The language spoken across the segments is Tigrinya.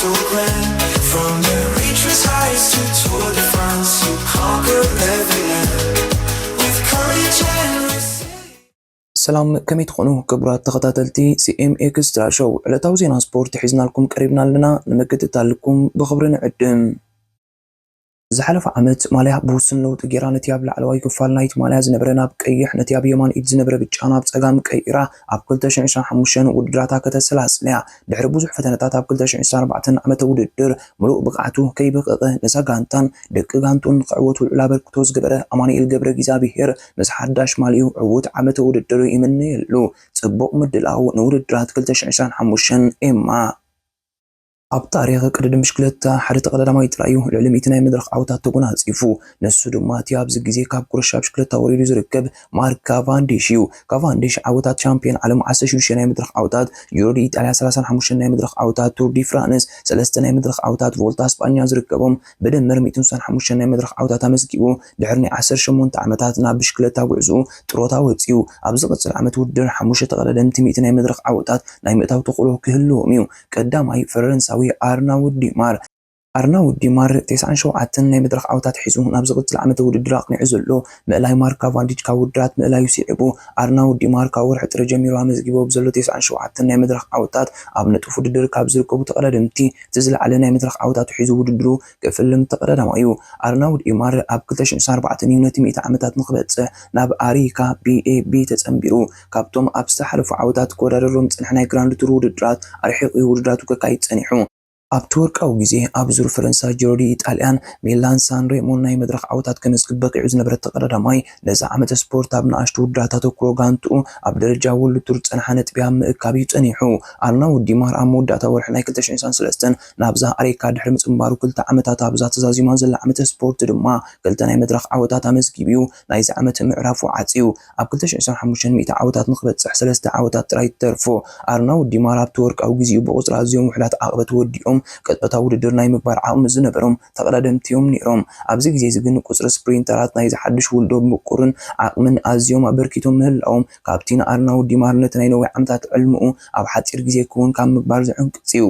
From the reaches highest to Tour de France, you conquer every land with courage and resilience. ሰላም፣ ከመይ ትኾኑ ክቡራት ተኸታተልቲ ሲ ኤም ኤክስትራ ሾው? ዕለታዊ ዜና ስፖርት ሒዝናልኩም ቀሪብና ኣለና። ንምክትታልኩም ብኽብሪ ንዕድም። ዝሓለፈ ዓመት ማልያ ብውሱን ለውጢ ገይራ፣ ነቲ ኣብ ላዕለዋይ ክፋል ናይቲ ማልያ ዝነበረ ናብ ቀይሕ፣ ነቲ ኣብ የማን ኢድ ዝነበረ ብጫ ናብ ጸጋም ቀይራ፣ ኣብ ክልተ ሽሕን ዕስራን ሓሙሽተን ውድድራታ ከተሰላስል እያ። ድሕሪ ብዙሕ ፈተነታት ኣብ ክልተ ሽሕን ዕስራን ኣርባዕተን ዓመተ ውድድር ምሉእ ብቕዓቱ ከይበቐቐ፣ ነዛ ጋንታን ደቂ ጋንቱን ንኽዕወቱ ልዑል ኣበርክቶ ዝገበረ ኣማኑኤል ገብረ ጊዛብሄር ምስ ሓዳሽ ማልዩ ዕዉት ዓመተ ውድድር ይምነየሉ። ጽቡቕ ምድላው ንውድድራት ክልተ ሽሕን ዕስራን ሓሙሽተን ኤማ። ኣብ ታሪኽ ቅድድም ብሽክለታ ሓደ ተቐዳዳማይ ጥራይ እዩ ልዕሊ ሚእቲ ናይ መድረኽ ዓወታት ተጎናጺፉ። ንሱ ድማ እቲ ኣብዚ ግዜ ካብ ኩርሻ ብሽክለታ ወሪዱ ዝርከብ ማርክ ካቫንዲሽ እዩ። ካቫንዲሽ ዓወታት ሻምፒዮን ዓለም ዓሰርተ ሽዱሽተ ናይ መድረኽ ዓወታት፣ ጂሮ ዲ ኢጣልያ ሰላሳን ሓሙሽተን ናይ መድረኽ ዓወታት፣ ቱር ዲ ፍራንስ ሰለስተ ናይ መድረኽ ዓወታት፣ ቮልታ ስጳኛ ዝርከቦም ብድምር ሚእትን ሓሙሽተን ናይ መድረኽ ዓወታት ኣመዝጊቡ። ድሕሪ ናይ ዓሰርተ ሸሞንተ ዓመታት ናብ ብሽክለታ ጉዕዝኡ ጥሮታ ወጺኡ። ኣብ ዝቕጽል ዓመት ውድድር ሓሙሽተ ተቐዳደምቲ ሚእቲ ናይ መድረኽ ዓወታት ናይ ምእታው ተኽእሎ ክህልዎም እዩ። ቀዳማይ ፈረንሳዊ ኣርናውድ ዲማር። ኣርናውድ ዲማር ተስዓን ሸውዓተን ናይ መድረኽ ዓወታት ሒዙ ናብ ዝቕጽል ዓመተ ውድድር ኣቕኒዑ ዘሎ ምእላይ ማርክ ካቫንዲች ካብ ውድድራት ምእላዩ ስዒቡ፣ ኣርናውድ ዲማር ካብ ወርሒ ጥሪ ጀሚሩ ኣመዝጊቡ ኣብ ዘሎ ተስዓን ሸውዓተን ናይ መድረኽ ዓወታት ኣብ ንጡፍ ውድድር ካብ ዝርከቡ ተቐዳደምቲ እቲ ዝለዓለ ናይ መድረኽ ዓወታቱ ሒዙ ውድድሩ ክፍልም ተቐዳዳማይ እዩ። ኣርናውድ ዲማር ኣብ ክልተ ሽሕን ዕስራን ኣርባዕተን እዩ ነቲ ሚእቲ ዓመታት ንኽበጽሕ ናብ ኣሪካ ቢ ኤ ቢ ተጸንቢሩ። ካብቶም ኣብ ዝተሓለፉ ዓወታት ክወዳደሮም ዝጸንሐ ናይ ግራንድ ቱር ውድድራት ኣርሒቑ እዩ ውድድራቱ ከካይድ ጸኒሑ። ኣብቲ ወርቃዊ ግዜ ኣብ ዙር ፈረንሳ ጂሮ ዲ ኢጣልያን ሚላን ሳን ሬሞን ናይ መድረኽ ዓወታት ከመዝግብ በቒዑ ዝነበረ ተቐዳዳማይ፣ ነዚ ዓመተ ስፖርት ኣብ ንኣሽቱ ውድድራት ኣተኩሮ ጋንትኡ ኣብ ደረጃ ወርልድ ቱር ዝጸንሓ ነጥቢ ኣብ ምእካብ እዩ ጸኒሑ። ኣርናውድ ዲማር ኣብ መወዳእታ ወርሒ ናይ ክልተ ሽሕን ዕስራን ሰለስተን ናብዛ ኣሪካ ድሕሪ ምጽንባሩ ክልተ ዓመታት ኣብዛ ተዛዚማ ዘላ ዓመተ ስፖርት ድማ ክልተ ናይ መድረኽ ዓወታት ኣመዝጊቡ እዩ ናይዚ ዓመት ምዕራፉ ዓጽዩ። ኣብ ክልተ ሽሕን ዕስራን ሓሙሽተን ሚእቲ ዓወታት ንኽበጽሕ ሰለስተ ዓወታት ጥራይ ትተርፎ። ኣርናውድ ዲማር ኣብቲ ወርቃዊ ግዜኡ ብቑጽሪ ኣዝዮም ውሑዳት ዓቐበት ወዲኦም ቀጥታ ውድድር ናይ ምግባር ዓቕሚ ዝነበሮም ተቐዳደምቲ እዮም ነይሮም። ኣብዚ ግዜ እዚ ግን ቁጽሪ ስፕሪንተራት ናይዚ ሓድሽ ውልዶ ብምቁርን ዓቕምን ኣዝዮም ኣበርኪቶም ምህላዎም ካብቲ ንኣርናውድ ዲማር ነቲ ናይ ነዊሕ ዓመታት ዕልምኡ ኣብ ሓጺር ግዜ ክውን ካብ ምግባር ዝዕንቅጽ እዩ።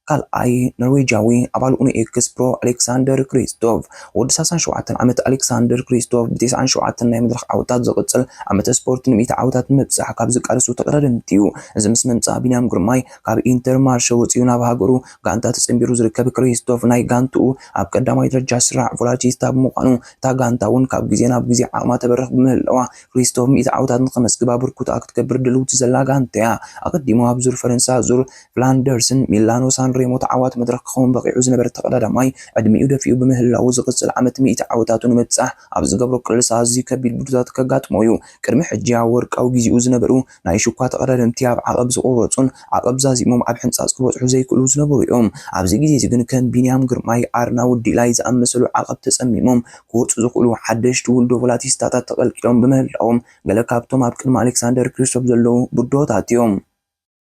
ካልኣይ ኖርዌጃዊ ኣባል ኡኖ ኤክስ ፕሮ ኣሌክሳንደር ክሪስቶፍ። ወዲ ሰላሳን ሸውዓተን ዓመት ኣሌክሳንደር ክሪስቶፍ ብ ተስዓን ሸውዓተን ናይ መድረኽ ዓወታት ዝቕጽል ዓመተ ስፖርት ንሚእቲ ዓወታት ንምብጻሕ ካብ ዝቃለሱ ተቐዳደምቲ እዩ። እዚ ምስ ምምጻእ ቢንያም ግርማይ ካብ ኢንተር ማርሸ ወጺኡ ናብ ሃገሩ ጋንታ ተጸንቢሩ ዝርከብ ክሪስቶፍ፣ ናይ ጋንትኡ ኣብ ቀዳማይ ደረጃ ስራዕ ቮላቲስታ ብምዃኑ፣ እታ ጋንታ እውን ካብ ግዜ ናብ ግዜ ዓቕማ ተበርኽ ብምህላዋ፣ ክሪስቶፍ ሚእቲ ዓወታት ንኸመዝግብ ኣበርክቶኣ ክትገብር ድልውቲ ዘላ ጋንታ እያ። ኣቐዲሙ ኣብ ዙር ፈረንሳ፣ ዙር ፍላንደርስን ሚላኖ ሳን ሬሞ ተዓዋቲ መድረኽ ክኸውን በቒዑ ዝነበረ ተቐዳዳማይ፣ ዕድሚኡ ደፊኡ ብምህላዉ፣ ዝቕጽል ዓመት ሚእቲ ዓወታቱ ንምብጻሕ ኣብ ዝገብሮ ቅልሳ ኣዝዩ ከቢድ ብድሆታት ከጋጥሞ እዩ። ቅድሚ ሕጂ ኣብ ወርቃዊ ግዜኡ ዝነበሩ ናይ ሽኳ ተቐዳደምቲ ኣብ ዓቐብ ዝቑረጹን ዓቐብ ዛዚሞም ኣብ ሕንጻጽ ክበጽሑ ዘይክእሉ ዝነበሩ እዮም። ኣብዚ ግዜ እዚ ግን ከም ቢንያም ግርማይ፣ ኣርናውድ ዲላይ ዝኣመሰሉ ዓቐብ ተጸሚሞም ክወጹ ዝኽእሉ ሓደሽቲ ውልዶ ቮላቲስታታት ተቐልቂሎም ብምህላዎም፣ ገለ ካብቶም ኣብ ቅድሚ ኣሌክሳንደር ክሪስቶፍ ዘለዉ ብድሆታት እዮም።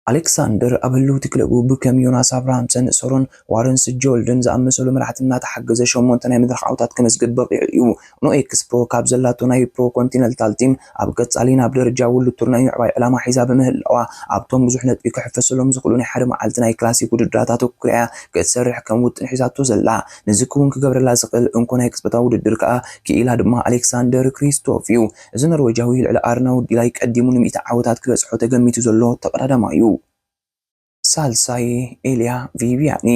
ኣሌክሳንደር ኣብ ህልውቲ ክለቡ ብከም ዮናስ ኣብርሃምሰን፣ ሶሮን ዋረንስ ጆልድን ዝኣመሰሉ መራሕቲ እናተሓገዘ ሸሞንተ ናይ መድረኽ ዓወታት ከመዝግብ በቒዑ እዩ። ኖ ኤክስፕሮ ካብ ዘላቶ ናይ ፕሮ ኮንቲነንታል ቲም ኣብ ቀጻሊ ናብ ደረጃ ውልድ ቱር ናይ ምዕባይ ዕላማ ሒዛ ብምህላዋ፣ ኣብቶም ብዙሕ ነጥቢ ክሕፈሰሎም ዝኽእሉ ናይ ሓደ መዓልቲ ናይ ክላሲክ ውድድራት ኣተኩራ እያ ክትሰርሕ ከም ውጥን ሒዛቶ ዘላ። ነዚ ክውን ክገብረላ ዝኽእል እንኮ ናይ ቅጽበታዊ ውድድር ከኣ ክኢላ ድማ ኣሌክሳንደር ክሪስቶፍ እዩ። እዚ ኖርዌጃዊ ልዕሊ ኣርናውድ ዲላይ ቀዲሙ ንሚእቲ ዓወታት ክበጽሖ ተገሚቱ ዘሎ ተቐዳዳማይ እዩ። ሳልሳይ፣ ኤልያ ቪቪያኒ።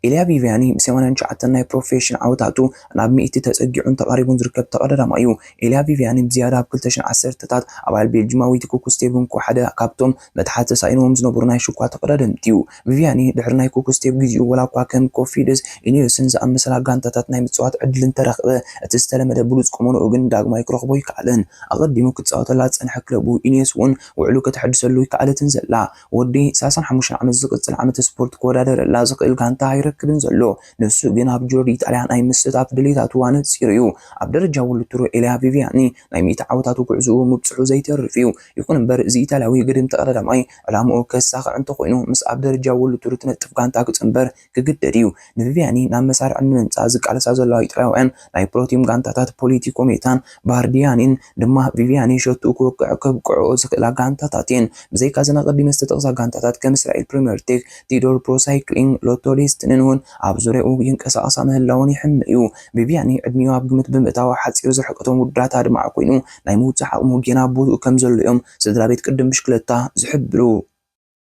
ኤልያ ቪቪያኒ ብ ሰማንያን ትሽዓተን ናይ ፕሮፌሽን ዓወታቱ ናብ ሚእቲ ተጸጊዑን ተቓሪቡን ዝርከብ ተቐዳዳማይ እዩ። ኤልያ ቪቪያኒ ብዝያዳ ኣብ ክልተ ሽሕን ዓሰርተታት ኣባል ቤልጂማዊት ኩክስቴብ እንኮ ሓደ ካብቶም መትሓት ተሳኢንዎም ዝነበሩ ናይ ሽኳ ተቐዳደምቲ እዩ። ቪቪያኒ ድሕሪ ናይ ኩክስቴብ ግዜኡ፣ ወላ እኳ ከም ኮፊድስ ኢኒዮስን ዝኣመሰላ ጋንታታት ናይ ምጽዋት ዕድል እንተረኽበ፣ እቲ ዝተለመደ ብሉጽ ቁመንኡ ግን ዳግማይ ክረኽቦ ኣይከኣለን። ኣቐዲሙ ክጻወተላ ዝጸንሐ ክለቡ ኢኒዮስ እውን ውዕሉ ከተሐድሰሉ ኣይከኣለትን ዘላ። ወዲ ሰላሳን ሓሙሽተን ዓመት ዝቕጽል ዓመተ ስፖርት ክወዳደረላ ዝኽእል ጋንታ ኣይረክብን ዘሎ። ንሱ ግን ኣብ ጁር ኢጣልያ ናይ ምስታፍ ድሌታቱ ኣነጺሩ እዩ። ኣብ ደረጃ ውልድ ቱር ኤልያ ቪቪያኒ ናይ ሚእቲ ዓወታቱ ጉዕዝኡ ምብጽሑ ዘይተርፍ እዩ። ይኹን እምበር፣ እዚ ኢጣልያዊ ግድም ተቐዳዳማይ ዕላምኡ ከሳኽዕ እንተኾይኑ፣ ምስ ኣብ ደረጃ ውልድ ቱር ትነጥፍ ጋንታ ክጽንበር ክግደድ እዩ። ንቪቪያኒ ናብ መሳርዕ ንምምጻእ ዝቃለሳ ዘለዋ ኢጣልያውያን ናይ ፕሮቲም ጋንታታት ፖሊቲኮ ሜታን ባርዲያኒን ድማ ቪቪያኒ ሸትኡ ክወቅዕ ከብቅዕኦ ዝኽእላ ጋንታታት እየን። ብዘይካ እዘን ኣቐዲመ ዝተጠቕሳ ጋንታታት ከም እስራኤል ሜርቴክ፣ ቲዶር ፕሮሳይክሊን ሎቶሊስትንን እውን ኣብ ዙርያኡ ይንቀሳቐሳ ምህላውን ይሕምእ እዩ። ቪቪያኒ ዕድሚኡ ኣብ ግምት ብምእታው ሓጺር ዝርሕቀቶም ውድድራት ኣድማዒ ኮይኑ፣ ናይ ምውጻእ ዓቕሙ ጌና ኣብ ቦትኡ ከም ዘሎ እዮም ስድራ ቤት ቅድም ብሽክለታ ዝሕብሩ።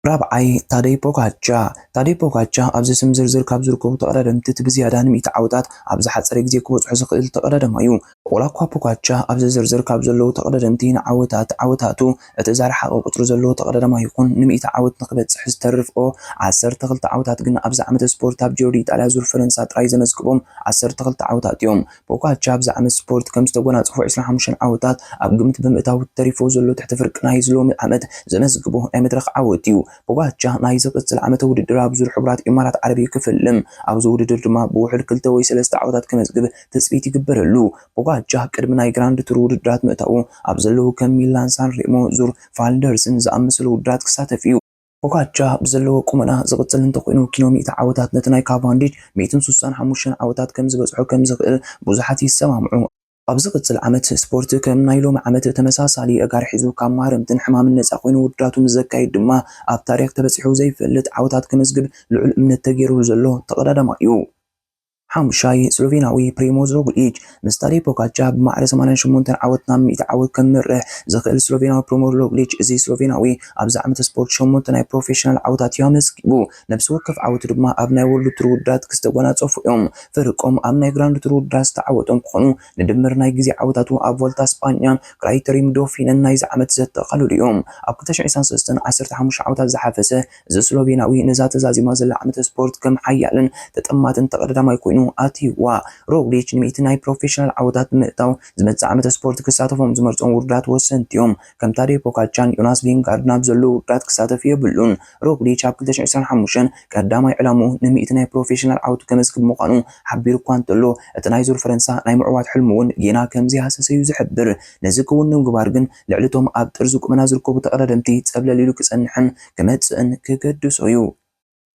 ራብዓይ፣ ታደይ ፖጋቻ። ታደይ ፖጋቻ ኣብዚ ስም ዝርዝር ካብ ዝርከቡ ተቐዳደምቲ እቲ ብዝያዳ ንሚእቲ ዓወታት ኣብ ዝሓጸረ ግዜ ክበጽሖ ዝኽእል ተቐዳዳማይ እዩ። ዋላ እኳ ፖጋቻ ኣብዚ ዝርዝር ካብ ዘለዉ ተቐዳደምቲ ንዓወታት ዓወታቱ እቲ ዝረሓቐ ቁጽሪ ዘለዎ ተቐዳዳማይ ይኹን፣ ንሚእቲ ዓወት ንኽበጽሕ ዝተርፍኦ ዓሰርተ ክልተ ዓወታት ግን ኣብዚ ዓመተ ስፖርት ኣብ ጂሮ ዲ ኢጣልያ ዙር ፈረንሳ ጥራይ ዘመዝግቦም ዓሰርተ ክልተ ዓወታት እዮም። ፖጋቻ ኣብዚ ዓመት ስፖርት ከም ዝተጎናጸፎ ዕስራን ሓሙሽተን ዓወታት ኣብ ግምት ብምእታው ተሪፉ ዘሎ ትሕቲ ፍርቂ ናይዚ ሎሚ ዓመት ዘመዝግቦ ናይ መድረኽ ዓወት እዩ። ፖጋቻ ናይ ዝቕጽል ዓመተ ውድድር ኣብ ዙር ሕቡራት ኢማራት ዓረብ እዩ ክፍልም። ኣብዚ ውድድር ድማ ብውሑድ ክልተ ወይ ሰለስተ ዓወታት ከመዝግብ ትጽቢት ይግበረሉ። ፖጋቻ ቅድሚ ናይ ግራንድ ቱር ውድድራት ምእታዉ ኣብ ዘለዉ ከም ሚላን ሳን ሬሞ፣ ዙር ፋልደርስን ዝኣመሰሉ ውድድራት ክሳተፍ እዩ። ፖጋቻ ብዘለዎ ቁመና ዝቕጽል እንተኾይኑ፣ ኪኖ ሚእቲ ዓወታት ነቲ ናይ ካቫንዲሽ ሚእትን ስሳን ሓሙሽተን ዓወታት ከም ዝበጽሖ ከም ዝኽእል ብዙሓት ይሰማምዑ። ኣብ ዝቕጽል ዓመት ስፖርት ከም ናይ ሎሚ ዓመት ተመሳሳሊ ኣጋር ሒዙ ካብ ማህረምትን ሕማምን ነጻ ኮይኑ ውድድራቱ ምስ ዘካይድ ድማ ኣብ ታሪኽ ተበጺሑ ዘይፈልጥ ዓወታት ከመዝግብ ልዑል እምነት ተገይሩሉ ዘሎ ተቐዳዳማይ እዩ። ሓሙሻይ ስሎቬናዊ ፕሪሞዝ ሮግሊች ምስ ታዴ ፖጋቻ ብማዕረ ሰማንያን ሸሞንተን ዓወት ናብ ሚእቲ ዓወት ከምርሕ ዝኽእል ስሎቬናዊ ፕሪሞዝ ሮግሊች፣ እዚ ስሎቬናዊ ኣብዚ ዓመተ ስፖርት ሸሞንተ ናይ ፕሮፌሽናል ዓወታት እዩ ኣመዝጊቡ። ነብሲ ወከፍ ዓወቱ ድማ ኣብ ናይ ወርልድ ቱር ውድድራት ክስተጎናጸፉ እዮም። ፍርቆም ኣብ ናይ ግራንድ ቱር ውድድራት ዝተዓወቶም ክኾኑ፣ ንድምር ናይ ግዜ ዓወታቱ ኣብ ቮልታ ስጳኛን ክራይተሪም ዶፊነን ናይዚ ዓመት ዘጠቓልሉ እዮም። ኣብ ክልተ ሽሕን ዕስራን ሰለስተን ዓሰርተ ሓሙሽተ ዓወታት ዝሓፈሰ እዚ ስሎቬናዊ ነዛ ተዛዚማ ዘላ ዓመተ ስፖርት ከም ሓያልን ተጠማትን ተቐዳዳማይ ኮይኑ ኣትይዋ። ሮግሊች ንሚእቲ ናይ ፕሮፌሽናል ዓወታት ብምእታው ዝመጽእ ዓመተ ስፖርት ክሳተፎም ዝመርጾም ውርዳት ወሰንቲ እዮም። ከም ታዴ ፖጋቻን ዮናስ ቪንጋርድ ናብ ዘለዉ ውርዳት ክሳተፍ የብሉን። ሮግሊች ኣብ ክልተ ሽሕን ዕስራን ሓሙሽተን ቀዳማይ ዕላምኡ ንሚእቲ ናይ ፕሮፌሽናል ዓወቱ ከመዝግብ ምዃኑ ሓቢሩ እኳ እንተሎ፣ እቲ ናይ ዙር ፈረንሳ ናይ ምዕዋት ሕልሙ እውን ጌና ከም ዘይሃሰሰ እዩ ዝሕብር። ነዚ ክውን ንምግባር ግን ልዕሊ እቶም ኣብ ጥርዚ ቁመና ዝርከቡ ተቐዳደምቲ ጸብለል ኢሉ ክጸንሕን ክመጽእን ክገድሶ እዩ።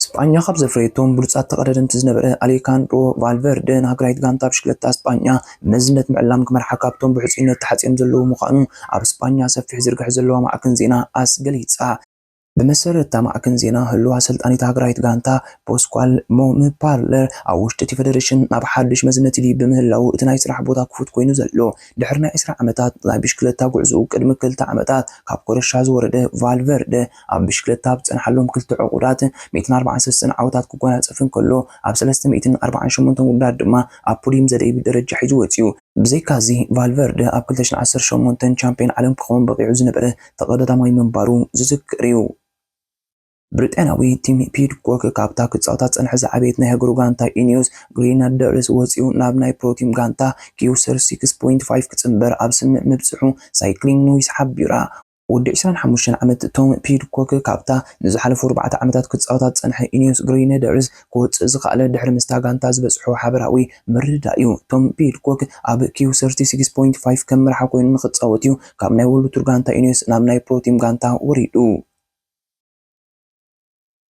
ስጳኛ ካብ ዘፍረየቶም ብሉጻት ተቐዳደምቲ ዝነበረ ኣሌካንድሮ ቫልቨርደ ንሃገራዊት ጋንታ ብሽክለታ ስጳኛ ብመዝነት ምዕላም ክመርሓ ካብቶም ብሕጹይነት ተሓጽዮም ዘለዉ ምዃኑ ኣብ ስጳኛ ሰፊሕ ዝርግሐ ዘለዋ ማዕከን ዜና ኣስ ገሊጻ። ብመሰረት እታ ማዕከን ዜና፣ ህሉው ኣሰልጣኒት ሃገራዊት ጋንታ ፖስኳል ሞምፓርለር ኣብ ውሽጢ እቲ ፌደሬሽን ናብ ሓድሽ መዝነት ይድይብ ብምህላዉ፣ እቲ ናይ ስራሕ ቦታ ክፉት ኮይኑ ዘሎ። ድሕሪ ናይ ዕስራ ዓመታት ናይ ብሽክለታ ጉዕዞኡ፣ ቅድሚ ክልተ ዓመታት ካብ ኮረሻ ዝወረደ ቫልቨርደ፣ ኣብ ብሽክለታ ኣብ ዝጸንሓሎም ክልተ ዕቑዳት ሚእትን ኣርባዓን ሰለስተን ዓወታት ክጎናጸፍ እንከሎ፣ ኣብ ሰለስተ ሚእትን ኣርባዓን ሸሞንተን ውድድራት ድማ ኣብ ፖዲየም ዘደይብ ደረጃ ሒዙ ወጺኡ። ብዘይካዚ፣ ቫልቨርደ ኣብ ክልተ ሽሕን ዓሰርተ ሸሞንተን ቻምፒዮን ዓለም ክኸውን በቒዑ ዝነበረ ተቐዳዳማይ ምንባሩ ዝዝክር እዩ። ብሪጣንያዊ ቲም ፒድኮክ ካብታ ክጻወታ ዝጸንሐ ዝዓበየት ናይ ሃገሩ ጋንታ ኢኒዮስ ግሪነደርስ ወጺኡ ናብ ናይ ፕሮ ቲም ጋንታ ኪው ሰርቲ ሲክስ ፖይንት ፋይቭ ክጽንበር ኣብ ስምምዕ ምብጽሑ ሳይክሊንግ ኒውስ ሓቢራ። ወዲ ዕስራን ሓሙሽተን ዓመት ቶም ፒድኮክ ካብታ ንዝሓለፉ ኣርባዕተ ዓመታት ክጻወታ ዝጸንሐ ኢኒዮስ ግሪነደርስ ክወጽእ ዝኸኣለ ድሕሪ ምስታ ጋንታ ዝበጽሖ ሓበራዊ ምርድዳእ እዩ። ቶም ፒድኮክ ኣብ ኪው ሰርቲ ሲክስ ፖይንት ፋይቭ ከም መርሓ ኮይኑ ንኽጻወት እዩ ካብ ናይ ወርልድ ቱር ጋንታ ኢኒዮስ ናብ ናይ ፕሮ ቲም ጋንታ ወሪዱ።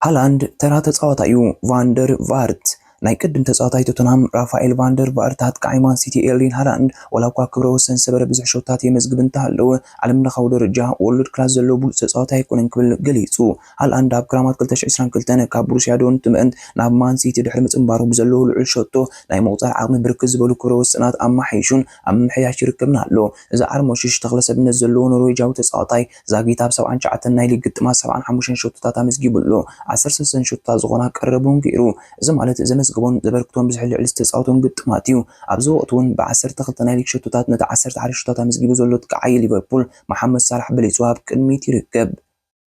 ሃላንድ ተራ ተጻዋታይ እዩ። ቫንደር ቫርት ናይ ቅድም ተጻዋታይ ቶተንሃም ራፋኤል ቫንደር ቫርት፣ ኣጥቃዓይ ማን ሲቲ ኤርሊን ሃላንድ ዋላ እኳ ክብረ ወሰን ሰበረ ብዙሕ ሸቶታት የመዝግብ እንተሃለወ፣ ዓለም ለኻዊ ደረጃ ወርልድ ክላስ ዘለዎ ብሉጽ ተጻዋታይ ኣይኮነን ክብል ገሊጹ። ሃላንድ ኣብ ክራማት ክልተ ሽሕን ዕስራን ክልተን ካብ ብሩስያ ዶርትመንድ ናብ ማን ሲቲ ድሕሪ ምጽንባሩ ብዘለዎ ልዑል ሸቶ ናይ ምቑጻር ዓቕሚ ብርክት ዝበሉ ክብረ ወሰናት ኣማሓይሹን ኣብ ምምሕያሽ ይርከብን ኣሎ። እዚ ዓርሞሽሽ ተኽለ ሰብነት ዘለዎ ኖርዌጃዊ ተጻዋታይ ዛጊት ኣብ ሰብዓን ትሽዓተን ናይ ሊግ ግጥማት ሰብዓን ሓሙሽተን ሸቶታት ኣመዝጊቡ ኣሎ። ዓሰርተ ሰለስተን ሸቶታት ዝኾና ቀረብ እውን ገይሩ። እዚ ማለት ዘመዝገቦን ዘበርክቶን ብዝሒ ልዕሊ ዝተጻወቶም ግጥማት እዩ። ኣብዚ ወቕቲ እውን ብዓሰርተ ክልተ ናይ ሊግ ሸቶታት ነቲ ዓሰርተ ሓደ ሸቶታት ኣመዝጊቡ ዘሎ ኣጥቃዓይ ሊቨርፑል መሓመድ ሳላሕ በሊጹ ኣብ ቅድሚት ይርከብ።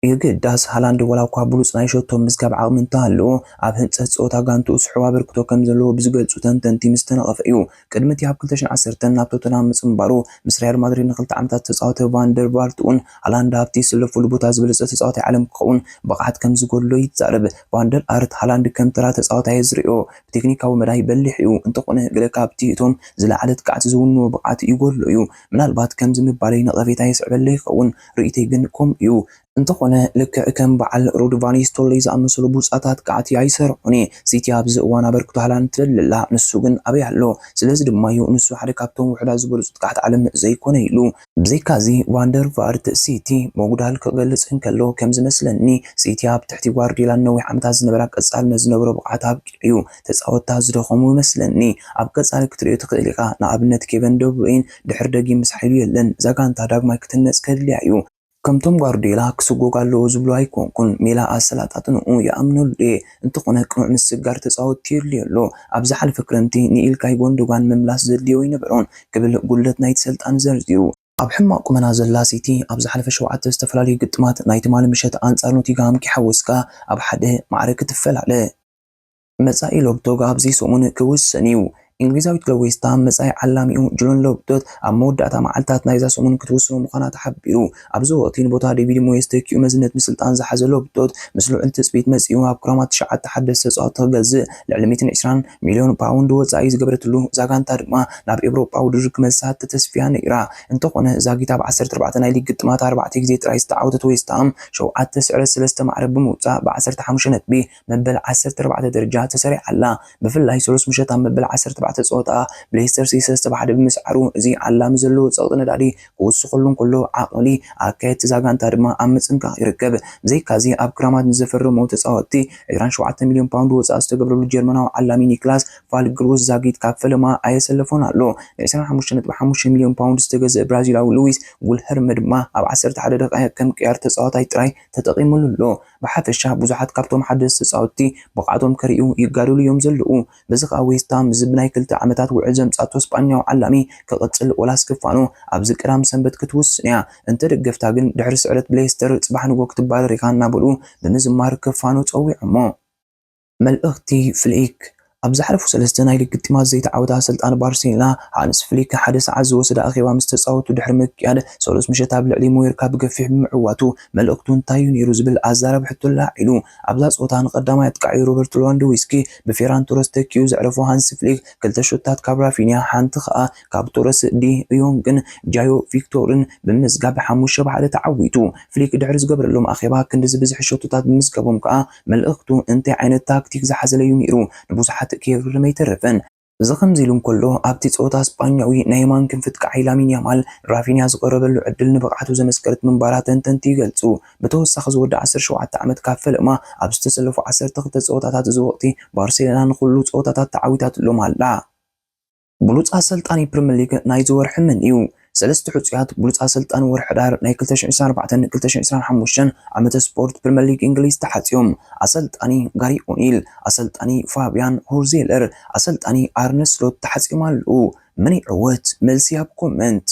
የግዳስ፣ ሃላንድ ዋላ እኳ ብሉጽ ናይ ሸቶ ምዝጋብ ዓቕሚ እንተሃለዎ፣ ኣብ ህንጸት ጸወታ ጋንትኡ ስሑው ኣበርክቶ ከም ዘለዎ ብዝገልጹ ተንተንቲ ምስ ተነቐፈ እዩ። ቅድሚ እቲ ኣብ ክልተ ሽሕን ዓሰርተን ናብ ቶተንሃም ምጽንባሩ፣ ምስ ሪያል ማድሪድ ንኽልተ ዓመታት ዝተጻወተ ቫን ደር ቫርት እውን፣ ሃላንድ ኣብቲ ዝስለፈሉ ቦታ ዝበለጸ ተጻዋታይ ዓለም ክኸውን ብቕዓት ከም ዝጎድሎ ይዛረብ። ቫን ደር ኣርት፣ ሃላንድ ከም ተራ ተጻዋታይ ዝርእዮ፣ ብቴክኒካዊ መዳይ በሊሕ እዩ፣ እንተኾነ ገለ ካብቲ እቶም ዝለዓለ ትግዓት ዝውንዎ ብቕዓት ይጎድሎ እዩ። ምናልባት ከምዚ ምባለይ ነቐፌታ የስዕበለይ ይኸውን፣ ርእይቶይ ግን ከምኡ እዩ። እንተኾነ፣ ልክዕ ከም በዓል ሩድ ቫን ኒስተልሮይ ዝኣመሰሉ ብሉጻት ኣጥቃዕቲ ኣይሰርሑን። ሲቲ ኣብዚ እዋን ኣበርክቶ ሃላንድ ትደሊ ኣላ፣ ንሱ ግን ኣበይ ኣሎ? ስለዚ ድማ እዩ ንሱ ሓደ ካብቶም ውሑዳት ዝበለጹ ኣጥቃዕቲ ዓለም ዘይኮነ ኢሉ። ብዘይካዚ፣ ቫን ደር ቫርት፣ ሲቲ ምጉዳል ክገልጽ እንከሎ፣ ከም ዝመስለኒ፣ ሲቲ ኣብ ትሕቲ ጓርዲዮላ ንነዊሕ ዓመታት ዝነበራ ቀጻልነት ዝነበሮ ብቕዓት ኣብቂዑ እዩ። ተጻወትታ ዝደኸሙ ይመስለኒ። ኣብ ቀጻሊ ክትርእዮ ትኽእል ኢኻ። ንኣብነት፣ ኬቨን ደብሩይን ድሕሪ ደጊም ምስ ሓይሉ የለን። እዛ ጋንታ ዳግማይ ክትህነጽ ከድልያ እዩ። ከምቶም ጓርዲዮላ ክስጎግ ኣለዎ ዝብሎ ኣይኮንኩን፣ ሜላ ኣሰላጣጥንኡ ይኣምነሉ እየ። እንተኾነ ቅኑዕ ምስግጋር ተጻወትቲ የድልዮ ኣሎ። ኣብ ዝሓለፈ ክረምቲ ንኢልካይ ጎንዶጋን ምምላስ ዘድልዮ ኣይነበሮን ክብል ጉድለት ናይቲ ሰልጣን ዘርዚሩ። ኣብ ሕማቕ ቁመና ዘላ ሲቲ ኣብ ዝሓለፈ ሸውዓተ ዝተፈላለዩ ግጥማት ናይ ትማሊ ምሸት ኣንጻር ኖቲንግሃም ከይሓወስካ ኣብ ሓደ ማዕረ ክትፈላለ። መጻኢ ሎብቶግ ኣብዚ ሰሙን ክውሰን እዩ። እንግሊዛዊት ክለብ ዌስትሃም መጻኢ ዓላሚኡ ጁለን ሎብቶት ኣብ መወዳእታ መዓልታት ናይዛ ሰሙን ክትውስኖ ምዃና ተሓቢሩ። ኣብዚ ወቕቲ ንቦታ ዴቪድ ሞየስ ተኪኡ መዝነት ምስልጣን ዝሓዘ ሎብቶት ምስ ልዑል ትጽቢት መጺኡ ኣብ ክራማት ትሽዓተ ሓደስቲ ተጻወትቲ ክገዝእ ልዕሊ ሚእትን ዕስራን ሚልዮን ፓውንድ ወጻኢ ዝገበረትሉ እዛ ጋንታ ድማ ናብ ኤውሮጳ ውድድር ክመልሳ ተተስፍያ ነይራ። እንተኾነ ዛጊት ኣብ ዓሰርተ ኣርባዕተ ናይ ሊግ ግጥማት ኣርባዕተ ግዜ ጥራይ ዝተዓወተት ዌስትሃም ሸውዓተ ስዕረት ሰለስተ ማዕረ ብምውጻእ ብ ዓሰርተ ሓሙሽተ ነጥቢ መበል ዓሰርተ ኣርባዕተ ደረጃ ተሰሪዓ ኣላ። ብፍላይ ሰሉስ ምሸት ኣብ መበል ዓሰርተ ኣርባዕተ ጸወታ ብሌስተር ሲቲ ሰለስተ ብ ሓደ ብምስዓሩ፣ እዚ ዓላሚ ዘለዎ ጸቕጢ ነዳዲ ክውስኸሉ እንከሎ፣ ዓቕሊ ኣካየድቲ እዛ ጋንታ ድማ ኣብ ምጽንቃቕ ይርከብ። ብዘይካዚ፣ ኣብ ክራማት ንዘፈረሙ ተጻወትቲ ዕስራን ሸውዓተ ሚልዮን ፓውንድ ወጻኢ ዝተገብረሉ ጀርመናዊ ዓላሚ ኒክላስ ፋልግሩስ ዛጊት ካብ ፈለማ ኣየሰለፎን ኣሎ። ን ዕስራን ሓሙሽተ ነጥቢ ሓሙሽተ ሚልዮን ፓውንድ ዝተገዝአ ብራዚላዊ ሉዊስ ጉልሀርመ ድማ ኣብ ዓሰርተ ሓደ ደቂቕ ከም ቅያር ተጻዋታይ ጥራይ ተጠቒሙሉ ኣሎ። ብሓፈሻ ብዙሓት ካብቶም ሓደስቲ ተጻወትቲ ብቕዓቶም ከርእዩ ይጋደሉ እዮም ዘለዉ። በዚ ከኣ ዌስትሃም እዚ ብናይ ክልተ ዓመታት ውዕል ዘምጻቶ ስጳኛዊ ዓላሚ ክቕጽል ወላስ ክፋኖ ኣብዚ ቀዳም ሰንበት ክትውስን እያ። እንተ ደገፍታ ግን ድሕሪ ስዕረት ብሌስተር ጽባሕ ንግሆ ክትባረር ኢኻ እናበሉ ብምዝማር ክፋኖ ጸዊዖሞ። መልእኽቲ ፍሊክ። ኣብ ዝሓለፉ ሰለስተ ናይ ሊግ ግጥማት ዘይተዓወተ ኣሰልጣኒ ባርሴሎና ሃንስ ፍሊክ ሓደ ሰዓት ዝወሰደ ኣኼባ ምስ ተጻወቱ ድሕሪ ምክያድ፣ ሰሉስ ምሸት ኣብ ልዕሊ ሞዮርካ ብገፊሕ ብምዕዋቱ መልእኽቱ እንታይ እዩ ነይሩ ዝብል ኣዛራቢ ሕቶ ኣላዒሉ። ኣብዛ ጸወታ ንቐዳማይ ኣጥቃዒ ሮበርት ሌዋንዶውስኪ ብፌራን ቶረስ ተኪኡ ዘዕረፎ ሃንስ ፍሊክ ክልተ ሾታት ካብ ራፊንያ፣ ሓንቲ ከኣ ካብ ቶረስ ዲ ዮንግን ጃዮ ቪክቶርን ብምምዝጋብ ሓሙሽተ ብ ሓደ ተዓዊቱ። ፍሊክ ድሕሪ ዝገበረሎም ኣኼባ ክንዲ ዝበዝሕ ሸቶታት ብምምዝጋቦም ከኣ መልእኽቱ እንታይ ዓይነት ታክቲክ ዝሓዘለ እዩ ነይሩ ንብዙሓት ከየግርም ኣይተረፈን። እዚ ከምዚ ኢሉ እንከሎ፣ ኣብቲ ጸወታ ስጳኛዊ ናይ የማን ክንፊ ኣጥቃዓይ ላሚን ያማል ንራፊንያ ዝቐረበሉ ዕድል ንብቕዓቱ ዘመስከረት ምንባራ ተንተንቲ ይገልጹ። ብተወሳኺ፣ ዝወዲ ዓሰርተ ሸውዓተ ዓመት ካብ ፈለማ ኣብ ዝተሰለፉ ዓሰርተ ክልተ ጸወታታት እዚ ወቕቲ ባርሴሎና ንኹሉ ጸወታታት ተዓዊታትሎም ኣላ። ብሉጽ ኣሰልጣኒ ፕሪምየር ሊግ ናይዚ ወርሒ መን እዩ? ሰለስተ ሕጹያት ብሉጽ ኣሰልጣኒ ወርሒ ሕዳር ናይ ክልተ ሽሕን ዕስራን ኣርባዕተን ክልተ ሽሕን ዕስራን ሓሙሽተን ዓመተ ስፖርት ፕሪምየር ሊግ እንግሊዝ ተሓጽዮም። ኣሰልጣኒ ጋሪ ኦኒል፣ ኣሰልጣኒ ፋብያን ሆርዜለር፣ ኣሰልጣኒ ኣርነ ስሎት ተሓጽዮም ኣለዉ። መን ይዕወት? መልሲ ኣብ ኮመንት።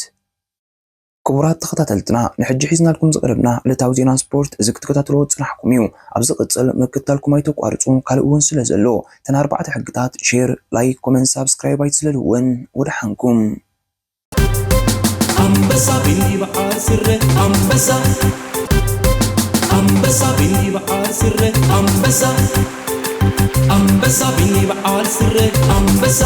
ክቡራት ተኸታተልትና፣ ንሕጂ ሒዝናልኩም ዝቐረብና ዕለታዊ ዜና ስፖርት እዚ ክትከታተልዎ ዝጸናሕኩም እዩ። ኣብ ዝቕጽል ምክትታልኩም ኣይተቋርጹ፣ ካልእ እውን ስለ ዘሎ፣ እተን ኣርባዕተ ሕግታት ሼር፣ ላይክ፣ ኮመንት፣ ሳብስክራይብ ኣይትዝለልወን። ወደሓንኩም። ኣንበሳ ቢኒ በዓል ስረ ኣንበሳ፣ ኣንበሳ ቢኒ በዓል ስረ ኣንበሳ፣ ኣንበሳ ቢኒ በዓል ስረ ኣንበሳ።